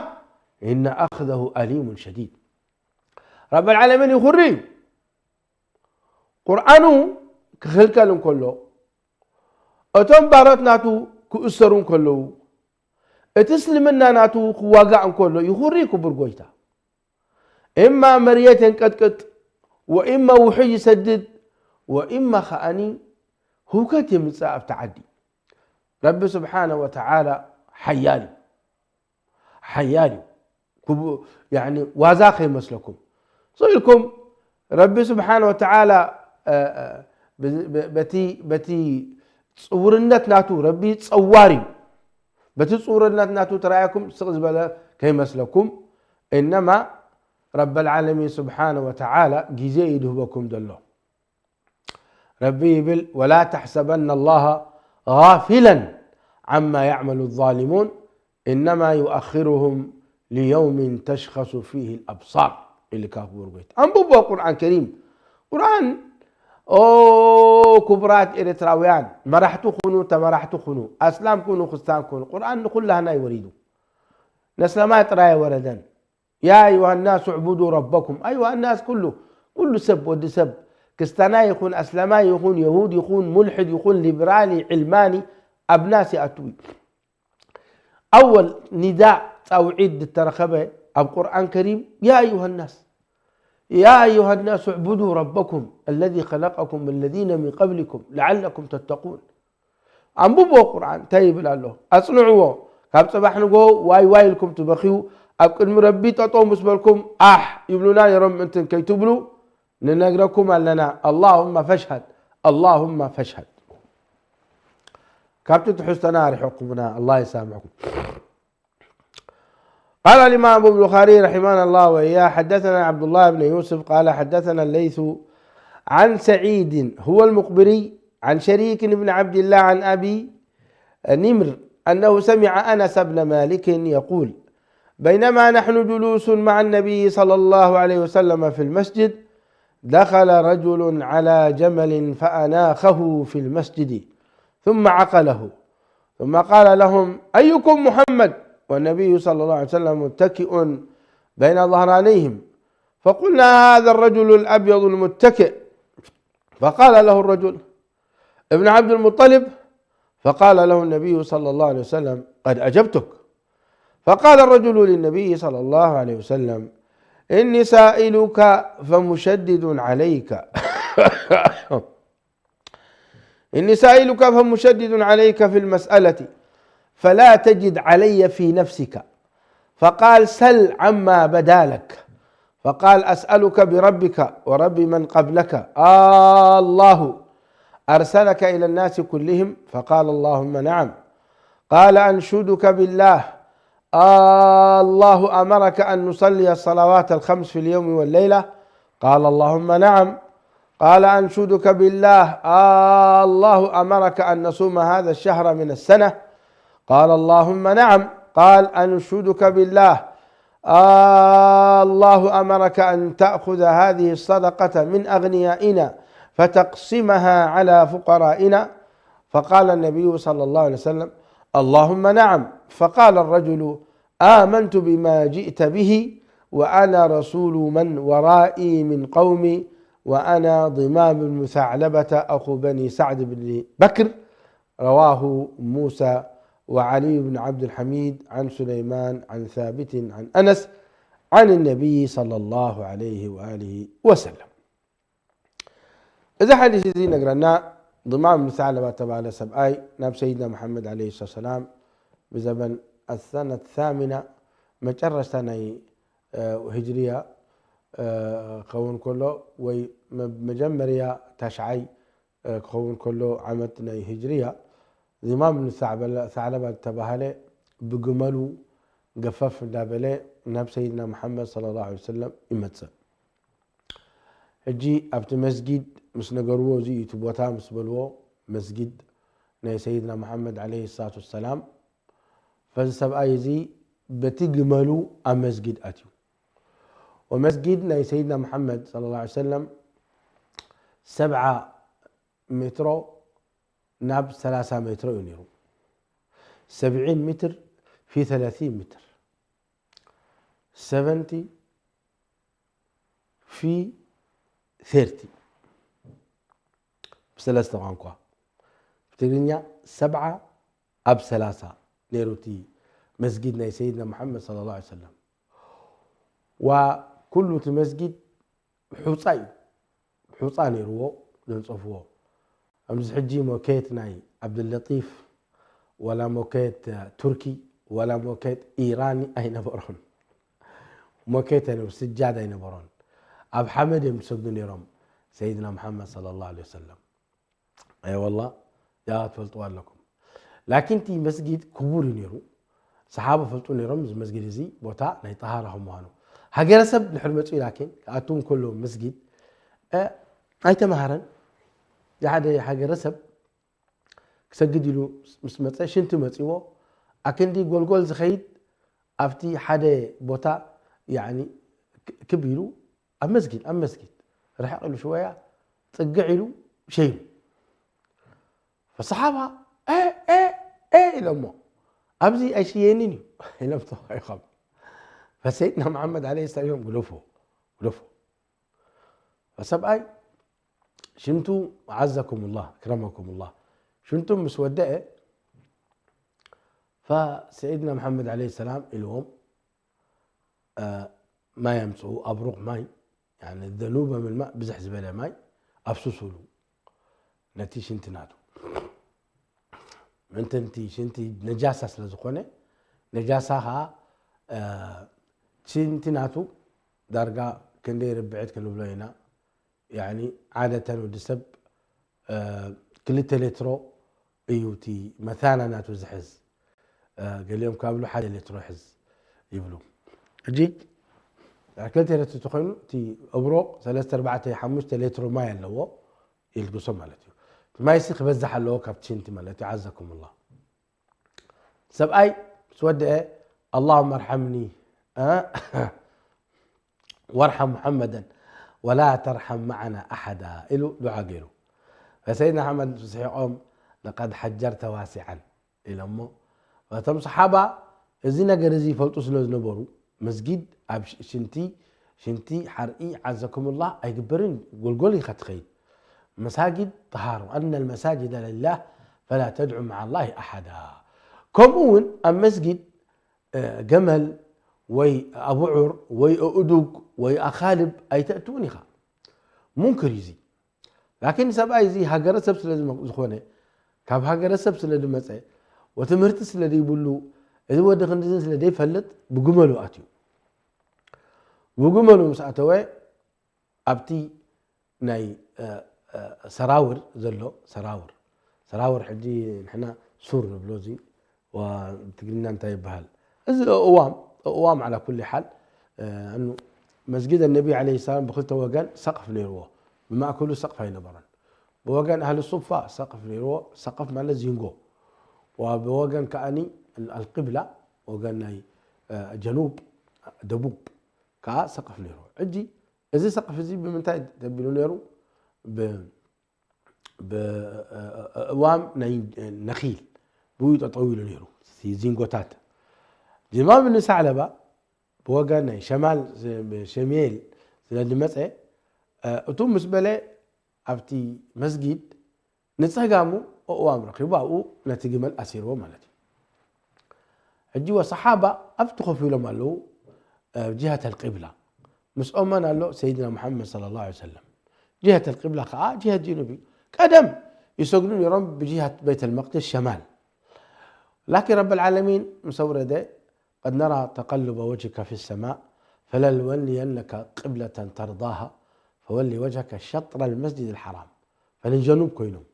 إن أخذه أليم شديد. ረበል ዓለሚን ይኹሪ እዩ። ቁርኣኑ ክኽልከል እንከሎ፣ እቶም ባሮት ናቱ ክእሰሩ እንከለዉ፣ እቲ እስልምና ናቱ ክዋጋእ እንከሎ ይኹሪ ክቡር ጎይታ። እማ መርየት የንቀጥቅጥ፣ ወእማ ውሑይ ይሰድድ፣ ወእማ ከኣኒ ህውከት የምጽእ ኣብቲ ዓዲ። ረቢ ስብሓነ ወተዓላ ሓያል እዩ። ሓያል እዩ። ክቡ-፣ ያኒ ዋዛ ከይመስለኩም። ስቕ ኢልኩም ረቢ ስብሓነ ወተዓላ፣ እ፣ እ፣ ብ-፣ ብ-፣ በቲ፣ በቲ ጽውርነት ናቱ፣ ረቢ ጸዋር እዩ። በቲ ጽውርነት ናቱ ተራእየኩም ስቕ ዝበለ ከይመስለኩም። እነማ ረበል ዓለሚን ስብሓነ ወተዓላ ግዜ እዩ ድህበኩም ዘሎ። ረቢ ይብል፣ ولا تحسبن الله غافلا عما يعمل الظالمون إنما يؤخرهم ليوم تشخص فيه الأبصار ኢልካ ክቡር ጎይታ። ኣንብቦ ቁርኣን ከሪም። ቁርኣን፣ ኦ፣ ክቡራት ኤርትራውያን፣ መራሕቲ ኩኑ፣ ተመራሕቲ ኩኑ፣ ኣስላም ኩኑ፣ ክርስትያን ኩኑ፣ ቁርኣን ንኩላህና እዩ ወሪዱ። ነስለማይ ጥራይ ኣይወረደን። يا أيها الناس اعبدوا ربكم. أيها الناس ኩሉ፣ ኩሉ ሰብ፣ ወዲ ሰብ፣ ክስታናይ ይኹን፣ ኣስላማይ ይኹን፣ የሁድ ይኹን፣ ሙልሕድ ይኹን፣ ሊብራሊ፣ ዕልማኒ፣ ኣብ ናስ ይኣቱ እዩ። ኣወል ኒዳእ ጻውዒት ዝተረኸበ ኣብ ቁርኣን ከሪም፣ يا أيها الناس، يا أيها الناس اعبدوا ربكم الذي خلقكم والذين من قبلكم لعلكم تتقون. ኣንብቦ ቁርኣን እንታይ ይብል ኣሎ? ኣጽንዕዎ። ካብ ጽባሕ ንጎ ዋይ ዋይ ኢልኩም ትበኽዩ፣ ኣብ ቅድሚ ረቢ ጠጠው ምስ በልኩም ኣሕ ይብሉና ነይሮም ምእንትን ከይትብሉ ንነግረኩም ኣለና። اللهم فاشهد، اللهم فاشهد። ካብቲ ትሕዝቶና ኣርሒቕኩምና፣ ኣላህ ይሳምዕኩም። قال الإمام البخاري رحمه الله وإياه: حدثنا عبد الله بن يوسف قال حدثنا الليث عن سعيد هو المقبري عن شريك بن عبد الله عن أبي نمر أنه سمع أنس بن مالك يقول: بينما نحن جلوس مع النبي صلى الله عليه وسلم في المسجد دخل رجل على جمل فأناخه في المسجد ثم عقله ثم قال لهم: أيكم محمد؟ والنبي صلى الله عليه وسلم متكئ بين ظهرانيهم. فقلنا: هذا الرجل الأبيض المتكئ. فقال له الرجل: ابن عبد المطلب. فقال له النبي صلى الله عليه وسلم: قد أجبتك. فقال الرجل للنبي صلى الله عليه وسلم: إني سائلك فمشدد عليك. إني سائلك فمشدد عليك في المسألة فلا تجد علي في نفسك. فقال: سل عما بدا لك. فقال: أسألك بربك ورب من قبلك، آه الله أرسلك إلى الناس كلهم؟ فقال: اللهم نعم. قال: أنشدك بالله "الله أمرك أن نصلي الصلوات الخمس في اليوم والليلة؟" قال: "اللهم نعم." قال: "أنشدك بالله، الله أمرك أن نصوم هذا الشهر من السنة؟" قال: "اللهم نعم." قال: "أنشدك بالله، الله أمرك أن تأخذ هذه الصدقة من أغنيائنا فتقسمها على فقرائنا؟" فقال النبي صلى الله عليه وسلم: "اللهم نعم." فقال الرجل: "آمنت بما جئت به، وأنا رسول من ورائي من قومي، وأنا ضمام بن ثعلبة أخو بني سعد بن بكر." رواه موسى وعلي بن عبد الحميد عن سليمان عن ثابت عن أنس عن النبي صلى الله عليه وآله وسلم. እዚ ሓዲስ እዚ ነግረና፣ ضمام بن ثعلبة ዝተባህለ ሰብኣይ ናብ ሰይድና መሓመድ ዓለይሂ ሰላም ብዘበን السنة الثامنة፣ መጨረሽታ ናይ፣ እ፣ ህጅርያ፣ እ፣ ክኸውን ከሎ፣ ወይ መ-፣ መጀመርያ ታሽዓይ፣ እ፣ ክኸውን ከሎ፣ ዓመት ናይ ህጅርያ፣ ضمام بن ثعلبة ዝተባህለ ብግመሉ ገፈፍ እንዳበለ ናብ ሰይድና መሓመድ ሰለላሁ ዐለይሂ ወሰለም ይመጽእ። ሕጂ ኣብቲ መስጊድ ምስ ነገርዎ፣ "እዚ እዩ እቲ ቦታ" ምስ በልዎ፣ መስጊድ ናይ ሰይድና መሓመድ ዓለይሂ ሰላቱ ወሰላም፣ ፈዚ ሰብኣይ እዚ በቲ ግመሉ ኣብ መስጊድ ኣትዩ። ወመስጊድ ናይ ሰይድና መሓመድ ሰለላሁ ዐለይሂ ወሰለም ሰብዓ ሜትሮ ናብ ሰላሳ ሜትሮ እዩ ነይሩ። ሰብዒን ሜትር ፊ ሰላሲን ሜትር፣ ሰቨንቲ ፊ ቴርቲ፣ ብሰለስተ ቋንቋ። ብትግርኛ ሰብዓ ኣብ ሰላሳ ነይሩ እቲ መስጊድ ናይ ሰይድና መሓመድ ሰለላሁ ዐለይሂ ወሰለም። ዋ ኩሉ እቲ መስጊድ ሑጻ እዩ። ሑጻ ነይርዎ ዘንጸፍዎ። ከምዚ ሕጂ ሞኬት ናይ ዓብዱለጢፍ፣ ዋላ ሞኬት ቱርኪ፣ ዋላ ሞኬት ኢራኒ ኣይነበሮን። ሞኬት ኣይነበ-፣ ስጃድ ኣይነበሮን። ኣብ ሓመድ እዮም ዝሰግዱ ነይሮም ሰይድና መሓመድ ሰለላሁ ዐለይሂ ወሰለም። ኣይ ዋላ፣ ያ ትፈልጥዋ ኣለኩም። ላኪን እቲ መስጊድ ክቡር እዩ ነይሩ። ሰሓባ ፈልጡ ነይሮም፣ እዚ መስጊድ እዚ ቦታ ናይ ጠሃራ ከም ምዃኑ። ሃገረሰብ ድሕሪ መጺኡ ላኪን፣ ክኣቱ እንከሎ መስጊድ፣ እ፣ ኣይተማሃረን። ዝሓደ ሃገረሰብ ክሰግድ ኢሉ ምስ መጸ፣ ሽንቲ መጺዎ፣ ኣክንዲ ጎልጎል ዝኸይድ ኣብቲ ሓደ ቦታ፣ ያዕኒ፣ ክ-፣ ክብ ኢሉ ኣብ መስጊድ፣ ኣብ መስጊድ ርሕቕ ኢሉ ሽወያ ጽግዕ ኢሉ ሸይኑ። ፈሰሓባ፣ "ኤ፣ ኤ፣ ኤ" ኢሎሞ፣ "ኣብዚ ኣይሽየንን እዩ" ኢሎም ተዋኢኾም። ፈሰይድና መሓመድ ዓለይሂ ሰላም ኢሎም፣ "ግደፎ፣ ግደፎ።" ፈሰብኣይ ሽንቱ፣ "ዓዘኩሙላህ፣ ኣክረመኩሙላህ።" ሽንቱ ምስ ወደአ፣ ፈሰይድና መሓመድ ዓለይሂ ሰላም ኢልዎም፣ እ፣ ማይ ኣምጽኡ፣ ኣብሩቕ ማይ፣ ያኒ ዘኑበ ምን ማእ፣ ብዝሕ ዝበለ ማይ ኣፍስሱሉ ነቲ ሽንቲ ናቱ። ምእንቲ እቲ ሽንቲ ነጃሳ ስለ ዝኾነ፣ ነጃሳ ኸኣ፣ እ፣ ሽንቲ ናቱ ዳርጋ ክንደይ ርብዒት ክንብሎ ኢና፣ ያኒ ዓደተን ወዲ ሰብ፣ እ፣ ክልተ ሌትሮ እዩ እቲ መታና ናቱ ዝሕዝ። እ፣ ገሊኦም ካብ ብሉ ሓደ ሌትሮ ይሕዝ ይብሉ። ሕጂ ክልተ ሌትሮ ተኾይኑ እቲ እብሮቕ ሰለስተ፣ ኣርባዕተ፣ ሓሙሽተ ሌትሮ ማይ ኣለዎ ይልግሶ ማለት እዩ። እቲ ማይሲ ክበዝሕ ኣለዎ ካብቲ ሽንቲ ማለት እዩ። ዓዘኩሙላህ። ሰብኣይ ምስ ወደአ፣ "ኣላሁመ ርሐምኒ፣ እ፣ ወርሐም ሙሐመደን ወላ ተርሐም መዓና ኣሐዳ" ኢሉ ዱዓ ገይሩ። ፈሰይድና መሓመድ ስሒቖም፣ "ለቀድ ሐጀርተ ዋሲዐን" ኢሎሞ። እቶም ሰሓባ እዚ ነገር እዚ ይፈልጡ ስለ ዝነበሩ፣ መስጊድ ኣብ ሽ-፣ ሽንቲ፣ ሽንቲ ሓርኢ፣ ዓዘኩሙላህ፣ ኣይግበርን፣ ጎልጎል ኢኻ ትኸይድ። መሳጊድ ጠሃር፣ "ወኣነል መሳጅደ ሊላህ ፈላ ተድዑ መዓ ላሂ ኣሓዳ።" ከምኡ እውን ኣብ መስጊድ፣ እ፣ ገመል ወይ ኣቡዑር ወይ ኣእዱግ ወይ ኣኻልብ ኣይተእትውን ኢኻ። ሙንክር እዩ እዚ። ላኪን ሰብኣይ እዚ ሃገረሰብ ስለ ዝመ-፣ ዝኾነ፣ ካብ ሃገረሰብ ስለ ዝመጸ፣ ወትምህርቲ ስለ ዘይብሉ፣ እዚ ወዲ ክንድዚ ስለ ዘይፈልጥ፣ ብግመሉ ኣትዩ። ብግመሉ ምስ ኣተወ፣ ኣብቲ ናይ፣ እ፣ እ፣ ሰራውር ዘሎ፣ ሰራውር፣ ሰራውር ሕጂ ንሕና ሱር ንብሎ፣ እዚ ዋ-፣ ብትግርኛ እንታይ ይበሃል? እዚ እእዋም እእዋም ዓላ ኩሊ ሓል፣ እ፣ እኑ መስጊድ ነቢ ዓለይሂ ሰላም ብክልተ ወገን ሰቕፍ ነይርዎ። ብማእከሉ ሰቕፍ ኣይነበረን። ብወገን ኣህሊ ሱፋ ሰቕፍ ነይርዎ። ሰቕፍ ማለት ዚንጎ። ወብወገን ከኣኒ ኣልቂብላ፣ ወገን ናይ፣ እ፣ ጀኑብ፣ ደቡብ ከኣ ሰቕፍ ነይርዎ። ሕጂ እዚ ሰቕፍ እዚ ብምንታይ ተቢሉ ነይሩ? ብ-፣ ብ-፣ እእዋም ናይ ነኺል ብኡ ጠጠው ኢሉ ነይሩ። እቲ ዚንጎታት። ጅማም ብን ሳዕለባ ብወገን ናይ ሸማል፣ ሸምየል ስለ ዝመጸ፣ እ፣ እቱ ምስ በለ ኣብቲ መስጊድ ንጸጋሙ እእዋም ረኺቡ ኣብኡ ነቲ ግመል ኣሲርዎ ማለት እዩ። ሕጂ ወሰሓባ ኣብቲ ኮፍ ኢሎም ኣለዉ፣ ኣብ ጅሃት ኣልቂብላ። ምስኦም መን ኣሎ? ሰይድና ሙሓመድ ሰለላሁ ዐለይሂ ወሰለም። ጅሃት ኣልቂብላ ከኣ ጅሃት ጀኑብ እዩ። ቀደም ይሰግዱ ነይሮም ብጅሃት ቤት ኣልመቅድስ ሸማል። ላኪን ረብ ልዓለሚን ምስ ኣውረደ፣ قد نرى تقلب وجهك في السماء فلنولينك قبلة ترضاها فول وجهك شطر المسجد الحرام. ፈለልጀኑብ ኮይኖም።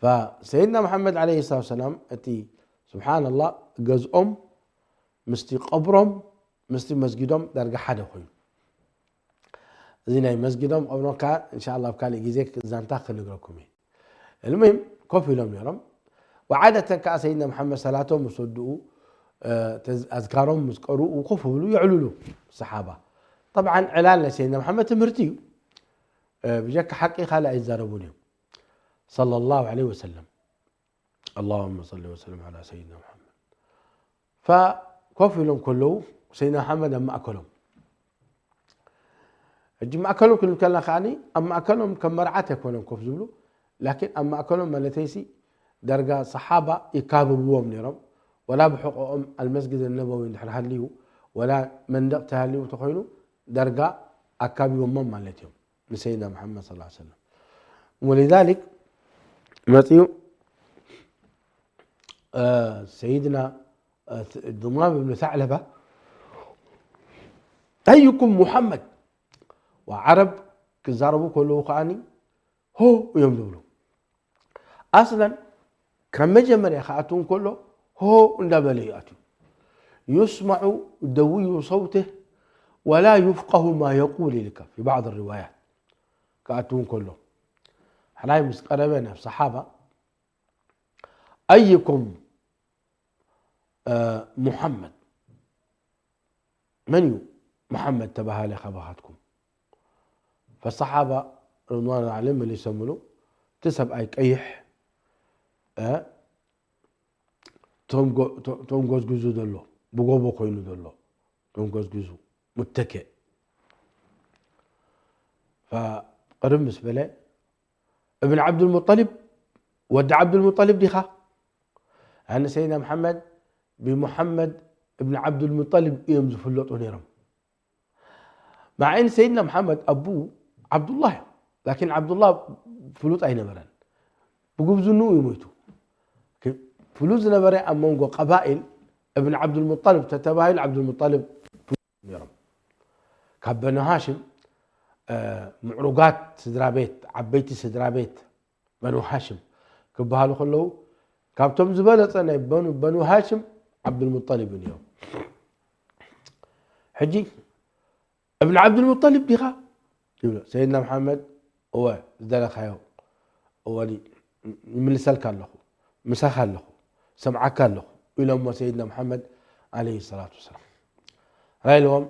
ፈሰይድና መሓመድ ዓለይሂ ሰላቱ ወሰላም እቲ ስብሓንላህ ገዝኦም ምስቲ ቀብሮም ምስቲ መስጊዶም ዳርጋ ሓደ ኮይኑ። እዚ ናይ መስጊዶም ቀብሮም ከኣ እንሻላ ኣብ ካልእ ግዜ ዛንታ ክነግረኩም እየ። المهم ኮፍ ኢሎም ነይሮም። ወዓደተን ከኣ ሰይድና መሓመድ ሰላቶም ምስ ወድኡ፣ እ፣ ተዝ-፣ ኣዝካሮም ምስ ቀርኡ ኮፍ ብሉ የዕልሉ ሰሓባ። ጠብዓን ዕላል ናይ ሰይድና መሓመድ ትምህርቲ እዩ። እ፣ ብጀካ ሓቂ ካልእ ኣይዛረቡን እዮም። ሰለላሁ ዐለይሂ ወሰለም። اللهم صل وسلم على سيدنا محمد. ፈኮፍ ኢሎም ከለዉ ሰይድና መሓመድ ኣብ ማእከሎም። ሕጂ ማእከሎም ክንብል ከለና ከኣኒ ኣብ ማእከሎም ከም መርዓት ኣይኮነን ኮፍ ዝብሉ፣ ላኪን ኣብ ማእከሎም ማለተይሲ ዳርጋ ሰሓባ ይካብብዎም ነይሮም። ወላ ብሕቆኦም ኣልመስጊድ ነበዊ እንድሕር ሃልዩ፣ ወላ መንደቕ ተሃልዩ ተኾይኑ ዳርጋ ኣካቢቦሞም ማለት እዮም ንሰይድና መሓመድ ሰለላሁ ዐለይሂ ወሰለም። ወሊዛሊክ መፅኡ፣ እ፣ ሰይድና፣ እ፣ ድማም እብን ሳዕለባ፣ "أيكم محمد؟" ወዓረብ ክዛረቡ ከለዉ ከኣኒ ሆ እዮም ዝብሉ። ኣስለን ካብ መጀመርያ ክኣትው እንከሎ ሆ እንዳበለ እዩ ኣትዩ። يسمع دوي صوته ولا يفقه ما يقول ኢልካ في بعض الروايات ክኣትው እንከሎ። ሕራይ ምስ ቀረበ ናብ ሰሓባ፣ "أيكم، እ፣ محمد؟" መን እዩ መሓመድ ተባሃለ ካባኻትኩም? ፈሰሓባ ርድዋን ዓለይሂም መሊሶምሉ፣ እቲ ሰብኣይ ቀይሕ፣ እ፣ ቶም ጎ-፣ ቶ-፣ ቶም ጎዝጉዙ ዘሎ፣ ብጎቦ ኮይኑ ዘሎ፣ ቶም ጎዝጉዙ፣ ሙተከእ። ፈቅርብ ምስ በለ፣ እብን ዓብዱልሙጠሊብ፣ ወዲ ዓብዱልሙጠሊብ ዲኻ? ያኒ ሰይድና መሓመድ ብሙሓመድ እብን ዓብዱልሙጠሊብ እዮም ዝፍለጡ ነይሮም። ማዕን ሰይድና መሓመድ ኣቡ ዓብዱላህ እዩ። ላኪን ዓብዱላህ ፍሉጥ ኣይነበረን። ብጉብዝንኡ እዩ ሞይቱ። ክ-፣ ፍሉጥ ዝነበረ ኣብ መንጎ ቀባኢል እብን ዓብዱልሙጠልብ ተተባሂሉ ዓብዱልሙጠልብ ፍሉጥ ነይሮም። ካብ በኑ ሃሽም፣ እ፣ ምዕሩጋት ስድራ ቤት፣ ዓበይቲ ስድራ ቤት በኑ ሃሽም ክበሃሉ ከለዉ፣ ካብቶም ዝበለጸ ናይ በኑ፣ በኑ ሃሽም ዓብዱልሙጠሊብ እዩ ነይሩ። ሕጂ፣ "እብን ዓብዱልሙጠሊብ ዲኻ?" ይብሎ። ሰይድና መሓመድ፣ "እወ፣ ዝደለኻዮ፣ እወ፣ ይምልሰልካ ኣለኹ፣ ምሳኻ ኣለኹ፣ ሰምዓካ ኣለኹ" ኢሎሞ ሰይድና መሓመድ ዓለይሂ ሰላቱ ወሰላም። ራይልዎም፣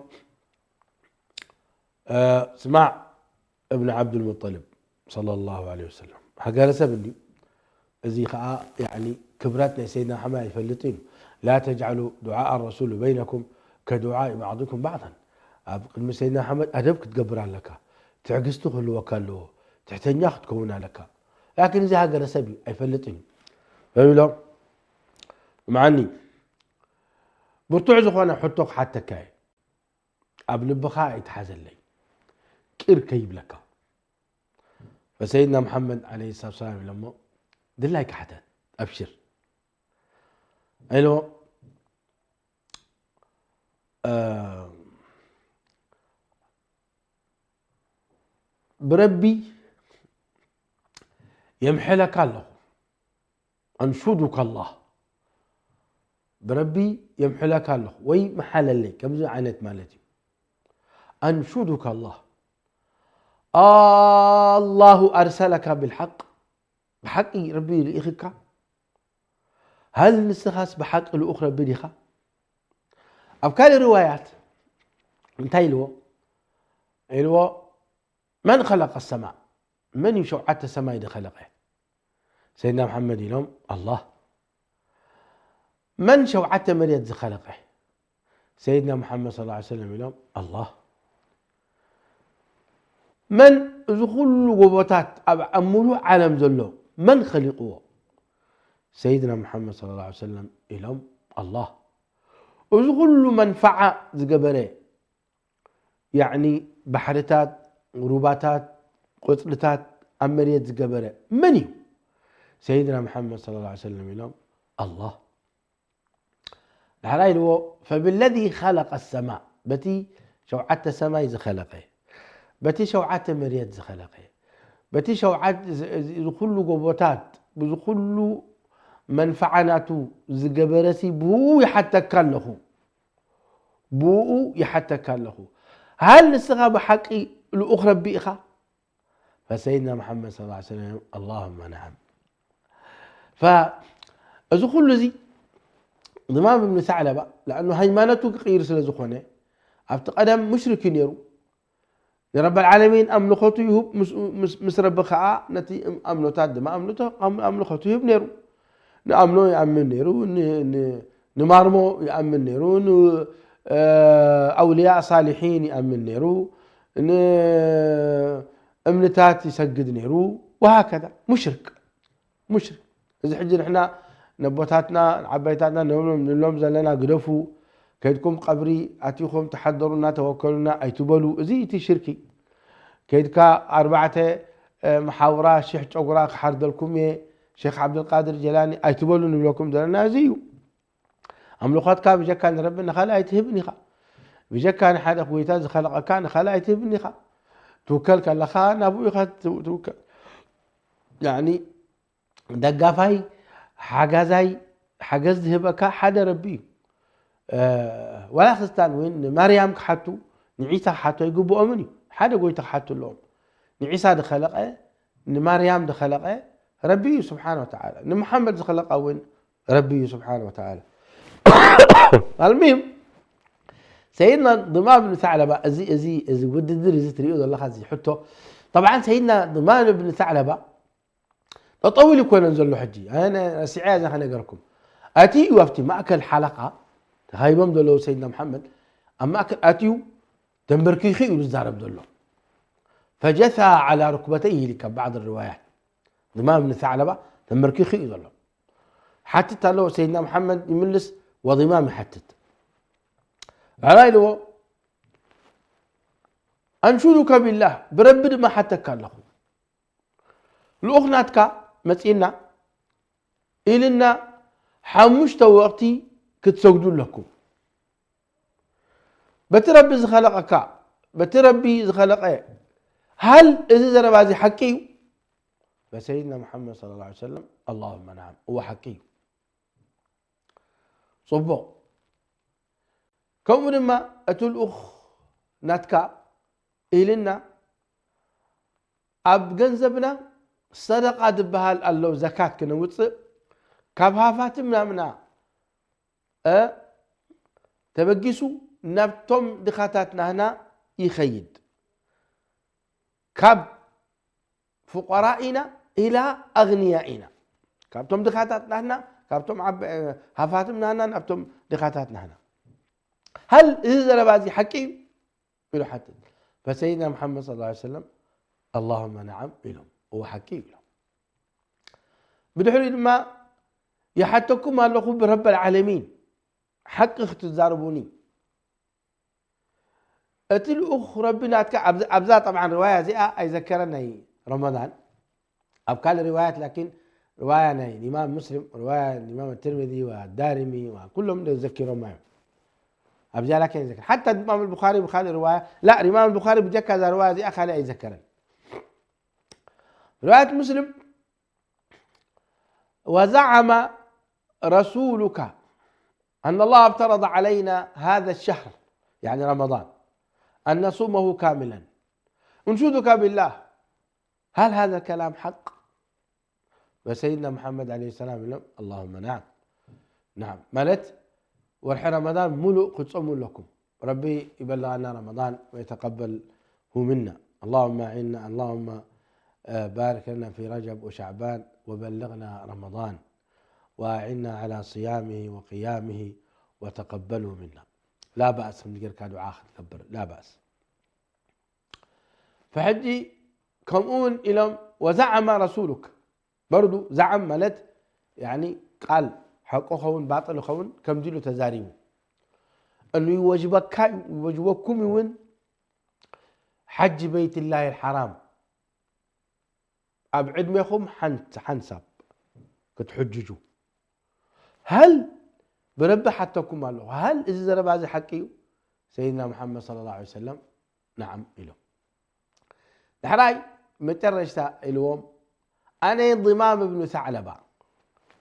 እ፣ ስማዕ እብን ዓብዱልሙጠልብ ሰለላሁ ዐለይሂ ወሰለም፣ ሃገረሰብ እንድዩ። እዚ ኸኣ፣ ያዕኒ፣ ክብረት ናይ ሰይድና መሓመድ ኣይፈልጥን እዩ። "ላ ተጅዓሉ ዱዓኣ ረሱል በይነኩም ከዱዓኢ ባዕድኩም ባዕዳን።" ኣብ ቅድሚ ሰይድና መሓመድ ኣደብ ክትገብር ኣለካ። ትዕግስቲ ክህልወካ ኣለዎ። ትሕተኛ ክትከውን ኣለካ። ላኪን እዚ ሃገረሰብ እዩ፣ ኣይፈልጥን እዩ። ፈቢሎም፣ ስምዓኒ፣ ብርቱዕ ዝኾነ ሕቶ ክሓተካ እየ። ኣብ ልብኻ ኣይትሓዘለይ፣ ቅር ከይብለካ። ፈሰይድና መሓመድ ዓለይሂ ሰላቱ ወሰላም ኢሎሞ፣ "ድላይካ ሕተት፣ ኣብሽር" ኢሎሞ። እ፣ "ብረቢ የምሕለካ ኣለኹ፣ ኣንሹዱካ ኣላህ፣ ብረቢ የምሕለካ ኣለኹ ወይ መሓለለይ ከምዚ ዓይነት ማለት እዩ። ኣንሹዱካ ኣላህ ኣላሁ ኣርሰለካ ብልሓቅ ብሓቂ ረቢ ልኢኽካ? ሃል ንስኻስ ብሓቂ ልኡኽ ረቢ ዲኻ? ኣብ ካልእ ርዋያት እንታይ ኢልዎ? ኢልዎ መን ኸለቀ ሰማእ መን እዩ ሸውዓተ ሰማይ ዝኸለቀ? ሰይድና መሓመድ ኢሎም ኣላህ። መን ሸውዓተ መሬት ዝኸለቀ? ሰይድና መሓመድ صلى الله عليه وسلم ኢሎም ኣላህ። መን እዚ ኩሉ ጎቦታት ኣብ ኣብ ሙሉእ ዓለም ዘሎ መን ኸሊቕዎ? ሰይድና መሓመድ صلى الله عليه وسلم ኢሎም ኣላህ። እዚ ኩሉ መንፈዓ ዝገበረ ያዕኒ ባሕርታት ሩባታት ቆፅልታት ኣብ መሬት ዝገበረ መን እዩ? ሰይድና መሓመድ صلى الله عليه وسلم ኢሎም ኣላህ። ዳሕራይ ኢልዎ فبالذي خلق السماء በቲ ሸውዓተ ሰማይ ዝኸለቐ በቲ ሸውዓተ መሬት ዝኸለቐ በቲ ሸውዓተ እዚ ኩሉ ጎቦታት ብዚ ኩሉ መንፈዓ ናቱ ዝገበረሲ ብኡ ይሓተካ ኣለኹ ብኡ ይሓተካ ኣለኹ ሃል ንስኻ ብሓቂ ልኡኽ ረቢ ኢኻ ፈሰይድና መሓመድ صلى الله عليه وسلم اللهم نعم ፈእዚ ኩሉ እዚ ضمام بن ثعلبة لأنه ሃይማኖቱ ክቕይር ስለ ዝኾነ ኣብቲ ቀደም ሙሽሪክ እዩ ነይሩ ንረብ العالمين ኣምልኾቱ ይሁብ ምስ ረቢ ከዓ ነቲ ኣምኖታት ድማ ኣምልኾቱ ይህብ ነይሩ ንኣምኖ ይኣምን ነይሩ ንማርሞ ይኣምን ነይሩ ንኣውልያ ሳሊሒን ይኣምን ነይሩ ንእምንታት ይሰግድ ነይሩ وهكذا ሙሽርክ ሙሽርክ እዚ ሕጂ ንሕና ነቦታትና ዓባይታትና ንብሎም ዘለና ግደፉ ከይድኩም ቀብሪ ኣቲኹም ተሓደሩና ተወከሉና ኣይትበሉ እዚ እቲ ሽርኪ ከይድካ ኣርባዕተ መሓውራ ሽሕ ጨጉራ ክሓርደልኩም እየ ሼክ ዓብደልቃድር ጀላኒ ኣይትበሉ ንብለኩም ዘለና እዚ እዩ ኣምልኾትካ ብጀካ ንረቢ ንኻልእ ኣይትህብን ኢኻ ብጀካ ንሓደ ጎይታ ዝኸለቐካ ንኻልእ ኣይትህብን ኢኻ ትውከል ከለኻ ናብኡ ኢኻ ትውከል ደጋፋይ ሓጋዛይ ሓገዝ ዝህበካ ሓደ ረቢ እዩ። ዋላ ክርስታን እውን ንማርያም ክሓቱ ንዒሳ ክሓቱ ኣይግብኦምን እዩ። ሓደ ጎይታ ክሓቱ ኣለዎም። ንዒሳ ዝኸለቐ ንማርያም ዝኸለቐ ረቢ እዩ ስብሓን ወተዓላ። ንመሓመድ ዝኸለቐ እውን ረቢ እዩ ስብሓን ወተዓላ። ኣልሙሂም ሰይድና ድማም ብን ሳዕለባ እዚ እዚ እዚ ውድድር እዚ ትሪኦ ዘለኻ እዚ ሕቶ ጠብዓን ሰይድና ድማም ብን ሳዕለባ ጠጠው ኢሉ ኣይኮነን ዘሎ ሕጂ ኣነ ረሲዐያ እዛ ከነገርኩም ኣትዩ ኣብቲ ማእከል ሓለቃ ተኻይቦም ዘለዉ ሰይድና መሓመድ ኣብ ማእከል ኣትዩ ተንበርኪኹ እዩ ዝዛረብ ዘሎ ፈጀሳ ዓላ ርኩበተይህ ኢልካ ባዕድ ርዋያት ድማም ብን ሳዕለባ ተንበርኪኹ እዩ ዘሎ ሓትት ኣለዎ ሰይድና መሓመድ ይምልስ ወዲማም ይሓትት ዕላ ኢልዎ ኣንሹዱከ ቢላህ ብረቢ ድማ ሓተካ ኣለኹ ልኡኽ ናትካ መጺእና ኢልና ሓሙሽተ ወቕቲ ክትሰግዱ ኣለኩም። በቲ ረቢ ዝኸለቐካ በቲ ረቢ ዝኸለቐ ሃል እዚ ዘረባ እዚ ሓቂ እዩ? በሰይድና ሙሓመድ صلى الله عليه وسلم اللهم نعم እወ ሓቂ እዩ። ጽቡቕ ከምኡ ድማ እቲ ልኡኽ ናትካ ኢልና ኣብ ገንዘብና ሰደቃ ዝበሃል ኣሎ ዘካት ክነውፅእ ካብ ሃፋትም ናምና ተበጊሱ ናብቶም ድኻታት ናህና ይኸይድ ካብ ፍቆራኢና ኢላ ኣግንያኢና ካብቶም ድኻታት ናህና ካብቶም ሃፋትም ናህና ናብቶም ድኻታት ናህና ሃል እዚ ዘረባ እዚ ሓቂ እዩ ኢሉ ሓትት ፈሰይድና መሓመድ صلى الله عليه وسلم اللهم نعم ኢሎም እወ ሓቂ እዩ ኢሎም ብድሕሪኡ ድማ ይሓተኩም ኣለኹ ብረብ العالمين ሓቂ ክትዛረቡኒ እቲ ልኡኽ ረቢ ናትካ ኣብዛ ጠብዓን ርዋያ እዚኣ ኣይዘከረን ናይ ረመዳን ኣብ ካልእ ርዋያት ላኪን ርዋያ ናይ ኢማም ሙስሊም ርዋያ ኢማም ትርሚዚ ወዳሪሚ ኩሎም ዘኪሮማ እዮም ኣብዚኣ ላኪን ኣይዘክር ሓታ ኢማም ልቡኻሪ ብካልእ ርዋያ ላ ኢማም ልቡኻሪ ብጀካ እዛ ርዋያ እዚኣ ካልእ ኣይዘከረን ርዋያት ሙስሊም ወዘዓመ ረሱሉካ أن الله افترض علينا هذا الشهر، يعني رمضان، أن نصومه كاملا. أنشدك بالله، هل هذا الكلام حق؟ فسيدنا محمد عليه السلام يقول لهم: اللهم نعم. نعم. ማለት ወርሒ ረመዳን ሙሉእ ክትጾሙ ኣለኩም። ረቢ ይበልዓና ረመዳን ويتقبله منا. اللهم أعنا، اللهم، آه، بارك لنا في رجب وشعبان وبلغنا رمضان وأعنا على صيامه وقيامه وتقبله منا. لا بأس ከምዚ ጌርካ ዱዓ ክትገብር لا بأس። فحጂ ከምኡ እውን ኢሎም وزعم رسولك برضو زعم ማለት يعني ቃል ሓቁ ኸውን ባጥል ኸውን ከምዚ ኢሉ ተዛሪቡ። أنه يوجبك يوجبكم እውን حج بيت الله الحرام ኣብ ዕድሜኹም ሓንሳብ ክትሕጅጁ። هل ብረቢ ሓተኩም ኣለኹ هل እዚ ዘረባ እዚ ሓቂ እዩ? ሰይድና ሙሓመድ صلى الله عليه وسلم نعم ኢሎም። ዳሕራይ መጨረሽታ ኢልዎም ኣነ ضمام بن ثعلبة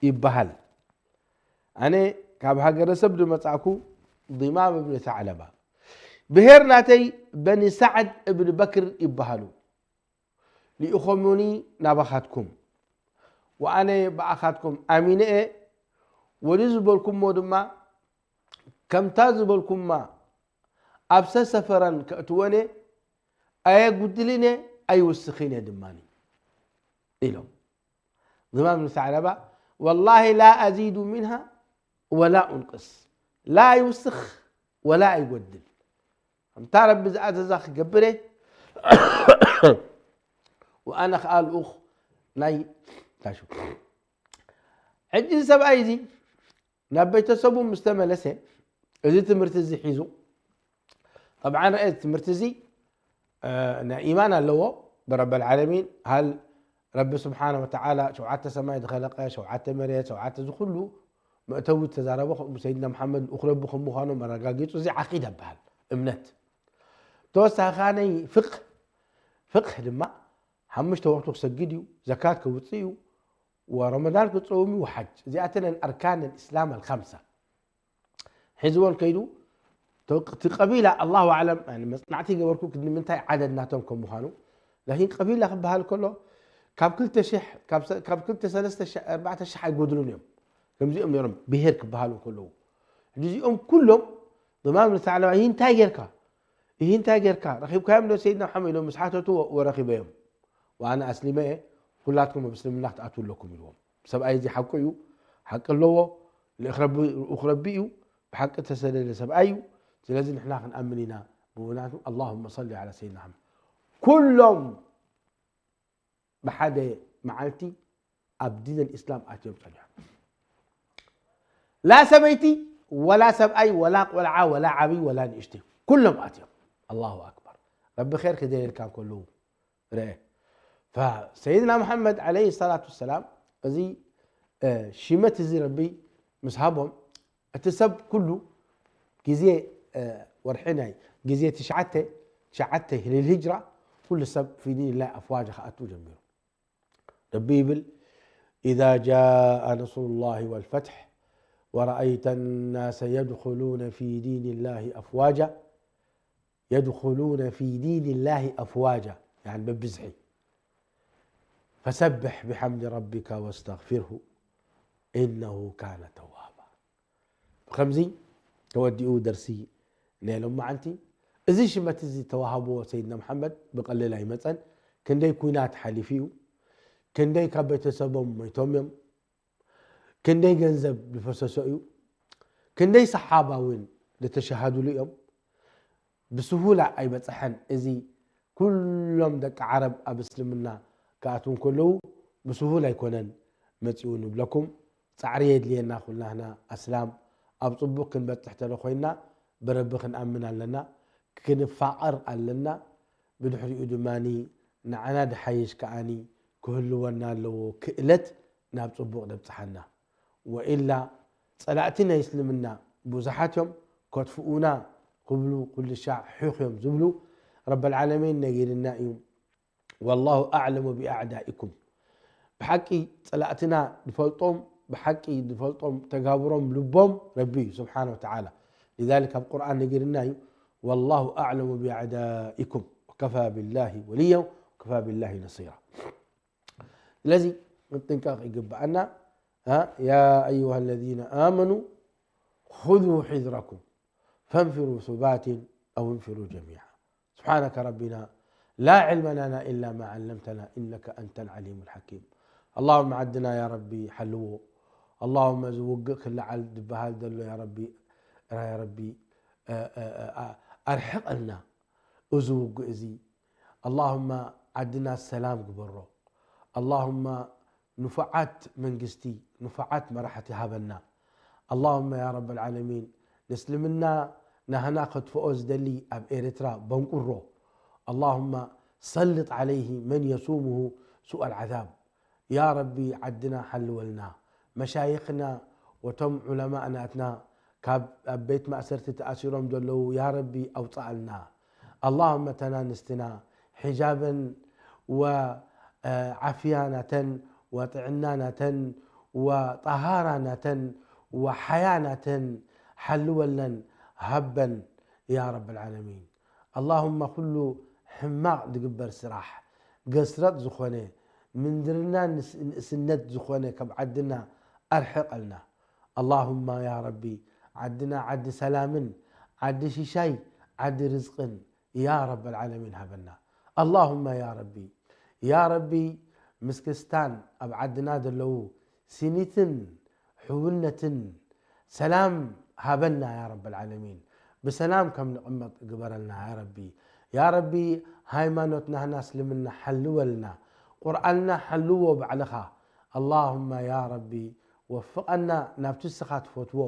ይበሃል። ኣነ ካብ ሃገረሰብ ዝመጻእኩ ضمام بن ثعلبة። ብሄር ናተይ በኒ ሳዕድ እብን በክር ይበሃሉ። ልኢኾሙኒ ናባኻትኩም ወኣነ ብኣኻትኩም ኣሚነ እየ። ወዲ ዝበልኩሞ ድማ ከምታ ዝበልኩማ ኣብ ሰሰፈረን ከእትወን እየ። ኣየጉድልን እየ ኣይውስኽን እየ ድማ ኢሎም። ضمام بن ثعلبة والله لا أزيد منها ولا أنقص لا يوسخ ولا يودل። ከምታ ረቢ ዝኣዘዛ ክገብር እየ። ወኣነ ኸኣ ልኡኽ ናይ ታሹ። ሕጂ እዚ ሰብኣይ እዚ ናብ ቤተሰቡ ምስ ተመለሰ እዚ ትምህርቲ እዚ ሒዙ طبعا رأيت ትምህርቲ እዚ ናይ ኢማን ኣለዎ برب العالمين هل ረቢ ስብሓነ ወተዓላ ሸውዓተ ሰማይ ዝኸለቀ ሸውዓተ መሬት ሸውዓተ እዚ ኩሉ መእተዊ ተዛረበ ከምኡ ሰይድና መሓመድ ልኡኽ ረቢ ከም ምዃኖም ኣረጋጊጹ እዚ ዓቂዳ ይበሃል እምነት። ተወሳኺ ከኣ ናይ ፍቅህ ፍቅህ ድማ ሓሙሽተ ወቅቱ ክሰግድ እዩ ዘካት ከውፅእ እዩ ወረመዳን ክፀውም እዩ ሓጅ እዚኣተን ኣርካን الإسلام الخمسة። ሒዝዎን ከይዱ እቲ ቀቢላ ኣላሁ ኣዕለም መፅናዕቲ ገበርኩ ንምንታይ ዓደድ ናቶም ከም ምዃኑ ላኪን ቀቢላ ክበሃል ከሎ ካብ ክልተ ሽሕ ካብ ክልተ ሰለስተ ኣርባዕተ ሽሕ ኣይጎድሉን እዮም። ከምዚኦም ነሮም ብሄር ክበሃሉ ከለዉ ሕጂ እዚኦም ኩሎም ضمام بن ثعلبة ይህ እንታይ ጌርካ ይህ እንታይ ጌርካ ረኺብካዮም ዶ ሰይድና ሓመድ ኢሎም ምስ ሓተትዎ ወረኺበዮም ወኣነ ኣስሊመ እየ ኩላትኩም ኣብ እስልምና ክትኣትዉ ኣለኩም ኢልዎም። ሰብኣይ እዚ ሓቁ እዩ ሓቂ ኣለዎ ልኡኽ ረቢ ልኡኽ ረቢ እዩ ብሓቂ ተሰደደ ሰብኣይ እዩ። ስለዚ ንሕና ክንኣምን ኢና ብእውናቱ اللهم صل على سيدنا محمد ኩሎም ብሓደ መዓልቲ ኣብ ዲን الإسلام ኣትዮም ጸኒሖም ላ ሰበይቲ ወላ ሰብኣይ ወላ ቆልዓ ወላ ዓብይ ወላ ንእሽተይ ኩሎም ኣትዮም الله أكبر ረቢ ኸይር ክደልየልካ እንከለዉ ርአ فሰይድና መሓመድ عليه الصلاة والسلام እዚ ሽመት እዚ ረቢ ምስ ሃቦም እቲ ሰብ ኩሉ ግዜ ወርሒ ናይ ግዜ ትሽዓተ ትሽዓተ للهجرة ኩሉ ሰብ في دين الله أفواجا ክኣቱ ጀሚሩ። ረቢ ይብል إذا جاء نصر الله والفتح ورأيت الناس يدخلون في دين الله أفواجا يدخلون في دين الله أفواجا يعني በብዝሒ فسبح بحمد ربك واستغفره إنه كان توابا ብኸምዚ ተወዲኡ ደርሲ ናይ ሎማዓንቲ እዚ ሽመት እዚ ተዋህብዎ ሰይድና መሓመድ ብቐልል ኣይመፀን ክንደይ ኩናት ሓሊፉ እዩ ክንደይ ካብ ቤተሰቦም ሞይቶም እዮም ክንደይ ገንዘብ ዝፈሰሶ እዩ ክንደይ ሰሓባ እውን ዝተሸሃድሉ እዮም ብስሁላ ኣይበፅሐን እዚ ኩሎም ደቂ ዓረብ ኣብ እስልምና ክኣትዉ እንከለዉ ብስሁል ኣይኮነን መፂኡ ንብለኩም ፃዕሪ የድልየና ኩልናህና ኣስላም ኣብ ፅቡቅ ክንበፅሕ ተለ ኮይንና ብረቢ ክንኣምን ኣለና ክንፋቐር ኣለና ብድሕሪኡ ድማ ንዓና ድሓይሽ ከኣኒ ክህልወና ኣለዎ ክእለት ናብ ፅቡቅ ደብፅሓና ወኢላ ፀላእቲ ናይ እስልምና ብዙሓት እዮም ከጥፍኡና ክብሉ ኩሉ ሻዕ ሑኽ እዮም ዝብሉ ረበልዓለሚን ነጊርና እዩ والله أعلم بأعدائكم ብሓቂ ፀላእትና ንፈልጦም ብሓቂ ዝፈልጦም ተጋብሮም ልቦም ረቢ እዩ ስብሓነ ወተዓላ። ሊዛሊክ ኣብ ቁርኣን ነጊርና እዩ፣ "ወላሁ ኣዕለሙ ቢኣዕዳኢኩም ወከፋ ቢላሂ ወልያ ወከፋ ቢላሂ ነሲራ." ስለዚ ክንጥንቀቕ ይግብኣና። ያ ኣዩሃ ለዚነ ኣመኑ ኹዙ ሒዝረኩም ፈንፊሩ ሱባትን ኣው እንፊሩ ጀሚዓ። ስብሓነከ ረቢና ላ ዕልመ ለና ኢላ ማ ዓለምተና ኢነከ ኣንተ ልዓሊሙ ልሓኪም። ኣላሁመ ዓድና ያ ረቢ ሓልዎ። ኣላሁመ እዚ ውግእ ክለዓል ዝበሃል ዘሎ ያ ረቢ፣ ያ ረቢ፣ እ፣ እ፣ እ፣ ኣ-፣ ኣርሕቐልና እዚ ውግእ እዚ። ኣላሁመ ዓድና ሰላም ግበሮ። ኣላሁመ ንፉዓት መንግስቲ፣ ንፉዓት መራሕቲ ሃበና። ኣላሁመ ያ ረብ ልዓለሚን፣ ንእስልምና ናህና ከጥፍኦ ዝደሊ ኣብ ኤርትራ በንቁሮ። ኣላሁመ ሰልጥ ዓለይሂ መን የሱሙሁ ሱእ ኣልዓዛብ። ያ ረቢ ዓድና ሓልወልና፣ መሻይኽና ወቶም ዑለማእ ናትና ካብ ኣብ ቤት ማእሰርቲ ተኣሲሮም ዘለዉ ያ ረቢ ኣውፅኣልና። ኣላሁመ እተን ኣንስትና ሒጃበን ወዓፍያ ናተን ወጥዕና ናተን ወጠሃራ ናተን ወሓያ ናተን ሓልወለን ሃበን ያ ረብ ልዓለሚን። ኣላሁመ ኩሉ ሕማቕ ዝግበር ስራሕ ገስረጥ ዝኾነ ምንድርና ንእስነት ዝኾነ ካብ ዓድና ኣርሕቐልና። ኣላሁማ ያ ረቢ ዓድና ዓዲ ሰላምን ዓዲ ሽሻይ ዓዲ ርዝቅን ያ ረብ ልዓለሚን ሃበና። ኣላሁማ ያ ረቢ ያ ረቢ ምስክስታን ኣብ ዓድና ዘለዉ ስኒትን ሕውነትን ሰላም ሃበና ያ ረብ ልዓለሚን። ብሰላም ከም ንቕመጥ ግበረልና ያ ረቢ። ያ ረቢ ሃይማኖት ናህና እስልምና ሓልወልና። ቁርኣንና ሓልዎ ባዕልኻ። ኣላሁማ ያ ረቢ ወፍቐና ናብቲ ንስኻ ትፈትዎ።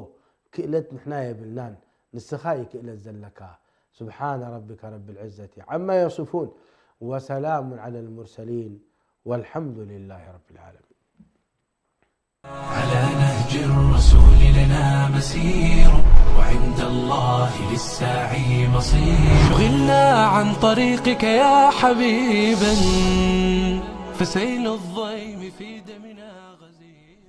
ክእለት ንሕና የብልናን፣ ንስኻ እዩ ክእለት ዘለካ። سبحان ربك رب العزة عما يصفون وسلام على المرسلين والحمد لله رب العالمين. على نهج الرسول لنا مسير وعند الله للساعي مصير شغلنا عن طريقك يا حبيبا فسيل الضيم في دمنا غزير